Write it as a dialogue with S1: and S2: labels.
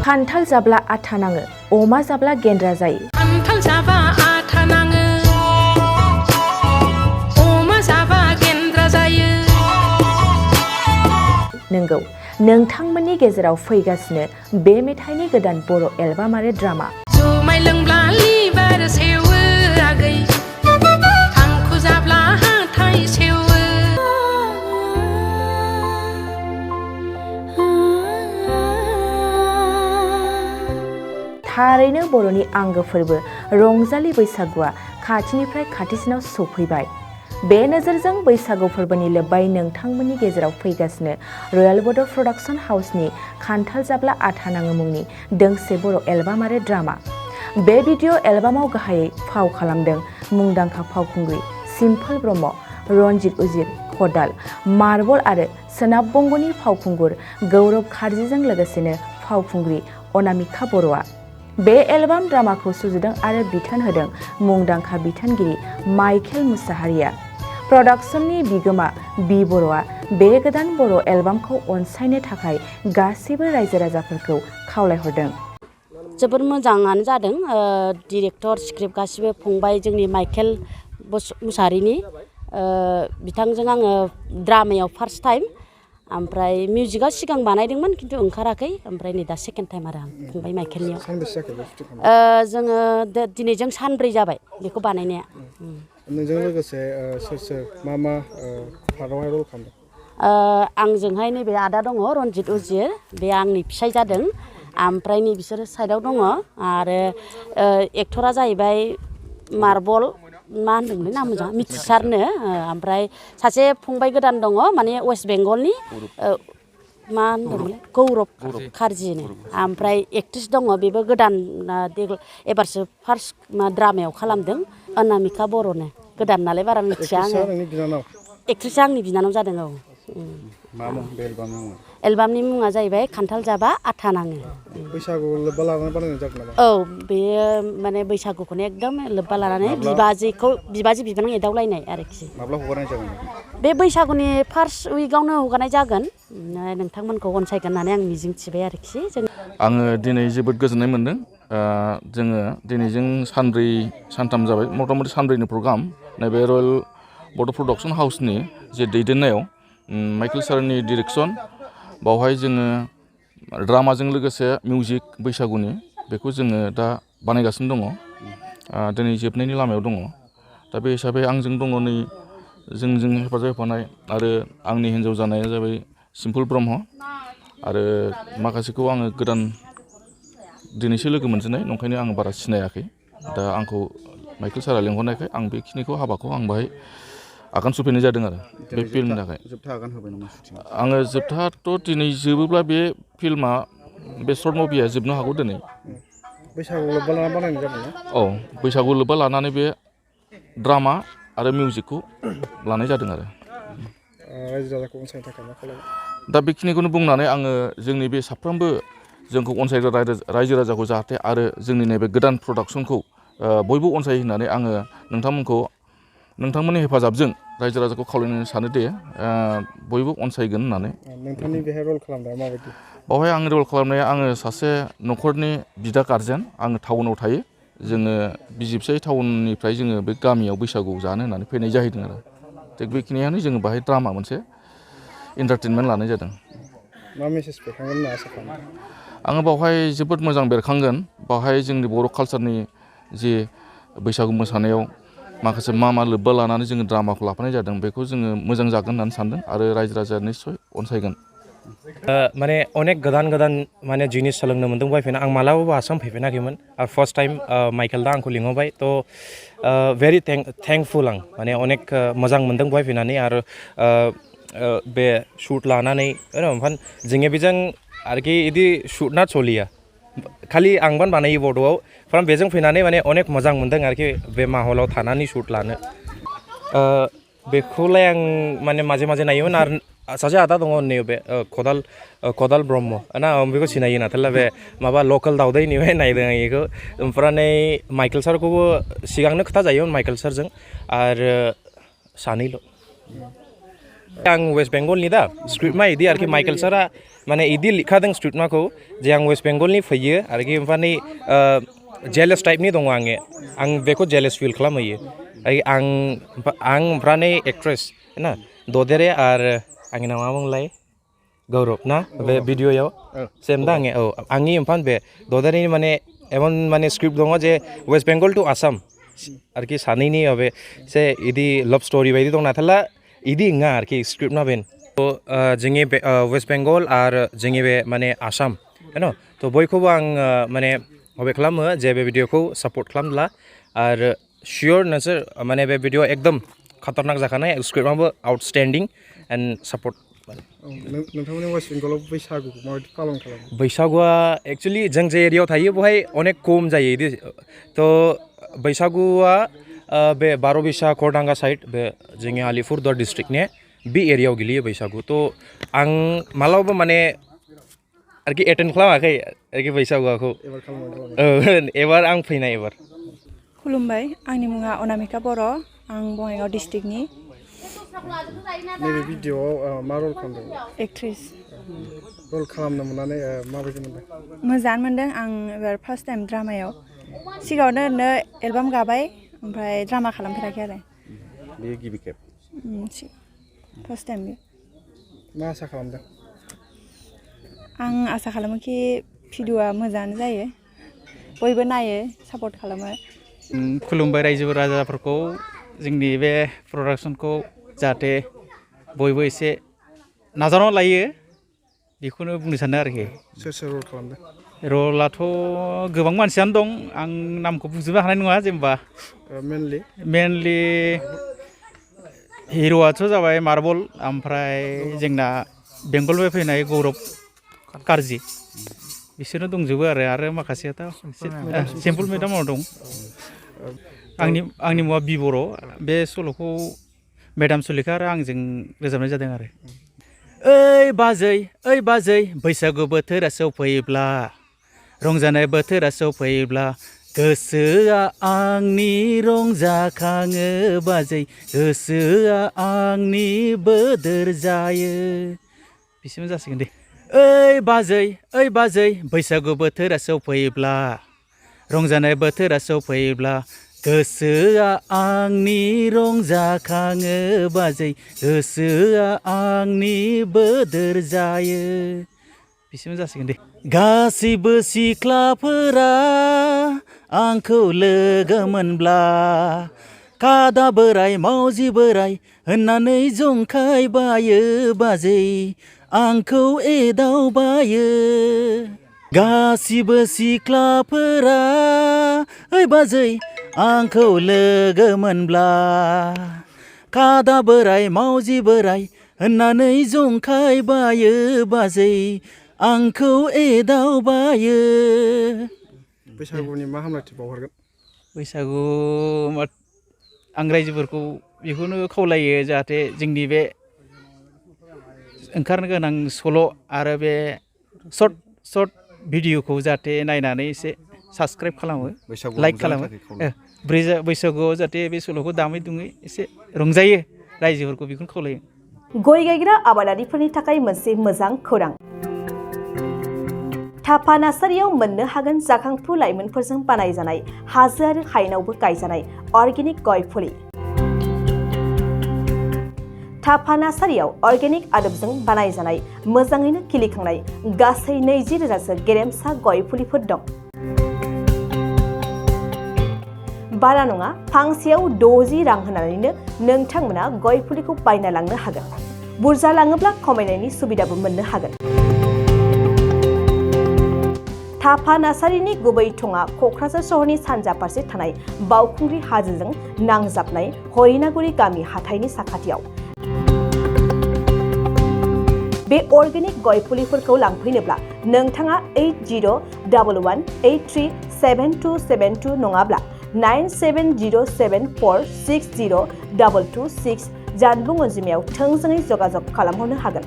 S1: खान्थाल जाब्ला आथा नाङो, अमा जाब्ला गेन्द्रा जायो।
S2: खान्थाल जाबा आथा नाङो, अमा जाबा गेन्द्रा जायो।
S1: नंगौ, नोंथांमोननि गेजेराव फैगासिनो बे मेथाइनि गोदान बर' एलबाम आरो ड्रामा।
S2: जुमाय लोंब्ला लिभार सेवो आगै, थांखु जाब्ला हाथाय सेवो।
S1: थारैनो बर'नि आंगो फोरबो रंजालि बैसागुआ खाथिनिफ्राय खाथिसिनाव सफैबाय। बे नोजोरजों बैसागु फोरबोनि लोब्बायै नोंथांमोननि गेजेराव फैगासिनो रयेल बड' प्रडाक्शन हाउसनि खान्थाल जाब्ला आथा नाङो मुंनि दोंसे बर' एलबाम आरो ड्रामा। बे भिडिअ' एलबामाव गाहायै फाव खालामदों मुंदांखा फावखुंग्रि सिम्पोल ब्रह्म, रनजित उजिर, खदाल, मार्बल आरो सोनाब बंग'नि फावखुंगुर गौरब खारजिजों लोगोसेनो फावखुंग्रि अनामिका बर'आ। बे एलबाम ड्रामाखौ सुजुदों आरो बिथोन होदों मुंदांखा बिथोनगिरि माइकेल मुसाहारिया। प्रडाक्शननि बिगोमा बि बर'आ बे गोदान बर' एलबामखौ अनसायनो थाखाय गासैबो रायजो राजाफोरखौ खावलायहरदों।
S3: जोबोर मोजाङानो जादों। डिरेक्टर स्क्रिप्ट गासिबो फंबाय जोंनि माइकेल मुसाहारिनि। बिथांजों आङो ड्रामायाव फार्स्ट टाइम, ओमफ्राय मिउजिकआ सिगां बानायदोंमोन खिन्थु ओंखाराखै, ओमफ्राय नै दा सेकेन्ड टाइम आरो आं फंबाय माइकेलनियाव। जोङो दिनैजों सानब्रै जाबाय बेखौ बानायनाया।
S4: नोंजों लोगोसे सोर सोर मा मा पार्टआवहाय रल खालामदों?
S3: आंजोंहाय नैबे आदा दङ रनजित उजिर, बे आंनि फिसाय जादों। ओमफ्राय नै बिसोरो साइडआव दङ आरो एक्टरा जाहैबाय मार्बल, मा होनदोंमोन नाम मोजां मिथिसारनो। ओमफ्राय सासे फंबाय गोदान दङ माने वेस्ट बेंगलनि, मा होनदोंमोन गौरब खारजिनो। ओमफ्राय एक्ट्रिस दङ बेबो गोदान, एबारसो फार्स्ट ड्रामायाव खालामदों, अनामिका बर'नो। गोदान नालाय बारा मिथिया आङो। एक्ट्रिसआ आंनि बिनानाव जादों। औ। एलबामनि मुङा जाहैबाय खान्थाल जाबा आथा नाङो।
S4: बैसागु लोब्बा लानानै बानायनाय जागोन नामा?
S3: औ, बेयो माने बैसागुखौनो एकदम लोब्बा लानानै बिबाजि बिबानां एदावलायनाय आरोखि।
S4: माब्ला हगारनाय जागोन?
S3: बे बैसागुनि फार्स्ट उइकआवनो हगारनाय जागोन। नोंथांमोनखौ अनसायगोन होननानै आं मिजिंथिबाय आरोखि।
S5: आङो दिनै जोबोद गोजोननाय मोन्दों। जोङो दिनैजों सानब्रै सानथाम जाबाय, मथा मथि सानब्रैनि प्रग्राम नैबे रयेल बड' प्रडाक्शन हाउसनि जे दैदेननायाव माइकेल सारनि डिरेक्सन, बावहाय जोङो ड्रामाजों लोगोसे मिउजिक बैसागुनि बेखौ जोङो दा बानायगासिनो दङ। दिनै जोबनायनि लामायाव दङ। दा बे हिसाबै आंजों दङ नै जोंजों हेफाजाब होफानाय आरो आंनि हिन्जाव जानाया जाबाय सिम्पोल ब्रह्म, आरो माखासेखौ आङो गोदान दिनैसो लोगो मोनजेननाय, नंखायनो आं बारा सिनायाखै। दा आंखौ माइकेल सारा लेंहरनायखाय आं बेखिनिखौ हाबाखौ आं बाहाय आगान सुरफैनाय जादों आरो बे फिल्मनि थाखाय।
S4: जोबथा आगान होबाय नामा शुटिं?
S5: आङो जोबथाथ' दिनै जोबोब्ला बे फिल्मा, बे सर्ट मुभिया जोबनो हागौ दिनै।
S4: बैसागु लोब्बा लानानै बानायनाय जागोन ना?
S5: औ, बैसागु लोब्बा लानानै बे ड्रामा आरो मिउजिकखौ लानाय जादों आरो।
S4: रायजो राजाखौ अनसायनो थाखाय मा खालामो?
S5: दा बेखिनिखौनो बुंनानै आङो जोंनि बे साफ्रोमबो जोंखौ अनसायग्रा रायजो राजाखौ जाहाथे आरो जोंनि नैबे गोदान प्रडाक्शनखौ बयबो अनसायो होननानै आङो नोंथांमोननि हेफाजाबजों रायजो राजाखौ खावलायनो सानो दे बयबो अनसायगोन होननानै।
S4: नोंथांनि बेहाय रल खालामनाया माबायदि?
S5: बावहाय आं रल खालामनाया, आङो सासे न'खरनि बिदा गारजेन। आङो टाउनाव थायो। जोङो बिसि फिसाय टाउननिफ्राय जोङो बे गामियाव बैसागु जानो होननानै फैनाय जाहैदों आरो। थिग बेखिनियानो जोङो बाहाय ड्रामा मोनसे इन्टारटेनमेन्ट लानाय जादों।
S4: मा मेसेज बेरखांगोन होनना आसा खालामदों?
S5: आङो बावहाय जोबोद मोजां बेरखांगोन। बावहाय जोंनि बर' कालसारनि जे बैसागु मोसानायाव माखासे मा लोब्बा लानानै जोङो ड्रामाखौ लाफानाय जादों, बेखौ जोङो मोजां जागोन होननानै सानदों आरो रायजो राजाया निस्सय अनसायगोन।
S6: माने अनेक गोदान माने जिनिस सोलोंनो मोन्दों बायफैना। आं मालाबाबो आसाम फैफेराखैमोन आरो फार्स्ट टाइम माइकेल दा आंखौ लिंहरबाय। थ' भेरि थेंकफुल आं, माने अनेक मोजां मोन्दों बाय फैनानै। आरो बे शुट लानानै ओमफ्राय जोंनि बेजों आरोखि इदि शुटना सलिया, खालि आंबान बानायो बड'आव। ओमफ्राय बेजों फैनानै माने अनेक मोजां मोन्दों आरोखि बे माहलाव थानानै शुट लानो। बेखौलाय आं माने माजे माजे नायोमोन। आरो सासे आदा दङ नैबे खदाल ब्रह्म ना, बेखौ सिनायो नाथाय बे माबा लकेल दावदैनिफ्राय नायदों आं बेखौ। ओमफ्राय माइकेल सारखौबो सिगांनो खोथा जायोमोन माइकेल सारजों, आरो सानैल'। आं वेस्ट बेंगलनि दा स्क्रिप्टमा इदि आरोखि माइकेल सारा माने इदि लिखादों स्क्रिप्टमाखौ जे आं वेस्ट बेंगलनि फैयो आरोखि ओमफ्राय जेलेस टाइपनि दङ आं बेखौ जेलेस फिल खालामहैयो आं ओमफ्राय एक्ट्रेस ना ददेरे आरो आंनि नामा बुंलाय गौरब ना बे भिडिअ'याव सेम दा आंनि ओमफ्राय बे ददेरेनि माने एमन माने स्क्रिप्ट दङ जे वेस्ट बेंगल टु आसाम आरोखि सानैनि बे से इदि लाभ स्ट'रि बायदि दं नाथाय इदि नङा आरोखि स्क्रिप्टना बेन जोंनि बे वेस्ट बेंगल आरो जोंनि बे माने आसाम न थ' बयखौबो आं माने माबे खालामो जे बे भिडिअ'खौ सापर्ट खालामब्ला आरो शियर नोंसोर माने बे भिडिअ' एकदम खातारनाक जाखानाय स्क्रिप्टआबो आउटस्टेन्डिं एन्ड सापर्ट
S4: नोंथांमोननि वेस्ट बेंगलाव बैसागुखौ माबायदि पालन खालामो
S6: बैसागुआ एक्सुवेलि जों जे एरियायाव थायो बेवहाय अनेक खम जायो इदि थ' बैसागुआ बे बार'बिसा खरदांगा साइड बे जोंनि आलिपुरदुवार डिस्ट्रिक्टनि बे एरियायाव गोलैयो बैसागु थ' आं मालाबाबो माने आरोखि एटेन्ड खालामाखै आरोखि बैसागुखौ एबार आं फैनाय एबार
S7: खुलुमबाय आंनि मुङा अनामिका बर' आं बङाइगाव डिस्ट्रिक्टनि
S4: नैबे भिडिअ'आव मा रल खालामदों
S7: एक्ट्रेस
S4: रल खालामनो मोननानै माबायदि मोनदों
S7: मोजाङानो मोनदों आं एबार फार्स्ट टाइम ड्रामायाव सिगाङावनो ओरैनो एलबाम गाबाय ओमफ्राय ड्रामा खालामफेराखै आरो
S4: बेयो गिबि खेब
S7: फार्स्ट टाइम
S4: मा आसा खालामदों
S7: आं आसा खालामो कि भिडिअ'आ मोजाङानो जायो बयबो नायो सापर्ट खालामो
S8: खुलुमबाय रायजो राजाफोरखौ जोंनि बे प्रडाक्सनखौ जाहाथे बयबो एसे नाजावना लायो बेखौनो बुंनो सानो आरोखि
S4: सोर सोर रल खालामदों
S8: रलाथ' गोबां मानसियानो दं आं नामखौ बुंजोबनो हानाय नङा जेनेबा मेनलि हिर'आथ' जाबाय मार्बल ओमफ्राय जोंना बेंगलनिफ्राय फैनाय गौरब कारजि बिसोरनो दंजोबो आरो माखासेयाथ' सिम्पोल मेदामाव दं आंनि मुङा बि बर' बे सल'खौ मेदाम सुलेखा आरो आंजों रोजाबनाय जादों आरो ओइ बाजै बैसागु बोथोरा सौफैयोब्ला रंजानाय बोथोरा सौफैयोब्ला गोसोआ आंनि रंजाखाङो बाजै गोसोआ आंनि बोदोर जायो बिसिमबो जासिगोन दे ओइ बाजै बैसागु बोथोरा सौफैयोब्ला रंजानाय बोथोरा सौफैयोब्ला गोसोआ आंनि रंजाखाङो बाजै गोसोआ आंनि बोदोर जायो बिसिमबो जासिगोन दे गासैबो सिख्लाफोरा आंखौ लोगो मोनब्ला कादा बोराय मावजि बोराय होननानै जंखायबायो बाजै आंखौ एदावबायो गासिबो सिख्लाफोरा ओइ बाजै आंखौ लोगो मोनब्ला कादा बोराय मावजि बोराय होननानै जंखायबायो बाजै आंखौ एदावबायो
S4: बैसागुनि मा हामलायथि बावहरगोन
S8: बैसागु आं रायजोफोरखौ बेखौनो खावलायो जाहाथे जोंनि बे ओंखारनो गोनां सल' आरो बे सर्ट भिडिअखौ जाहाथे नायनानै एसे साबसक्राइब खालामो लाइक खालामो बैसागुआव जाहाथे बे सल'खौ दामै दुङै एसे रंजायो रायजोफोरखौ बेखौनो खावलायो
S1: गय गायग्रा आबादारिफोरनि थाखाय मोनसे मोजां खौरां थापा नार्सारियाव मोननो हागोन जाखांफु लाइमोनफोरजों बानायजानाय हाजो आरो हायेनावबो गायजानाय अर्गेनिक गय फुलि थापा नार्सारियाव अर्गेनिक आदबजों बानायजानाय मोजाङैनो खिलिखांनाय गासै 20,000सो गेरेमसा गय फुलिफोर दं बारा नङा फांसेयाव 60 रां होनानैनो नोंथांमोना गय फुलिखौ बायना लांनो हागोन बुरजा लाङोब्ला खमायनायनि सुबिदाबो मोननो हागोन थापा नार्सारिनि गुबै थङा क'क्राझार सहरनि सानजा फारसे थानाय बावखुंग्रि हाजोजों नांजाबनाय हरिनागुरि गामि हाथाइनि साखाथियाव बे अर्गेनिक गय फुलिफोरखौ लांफैनोब्ला नोंथाङा 8011837272 नङाब्ला 9707460226 जानबुं अनजिमायाव थोंजोङै जगाजग खालामहरनो हागोन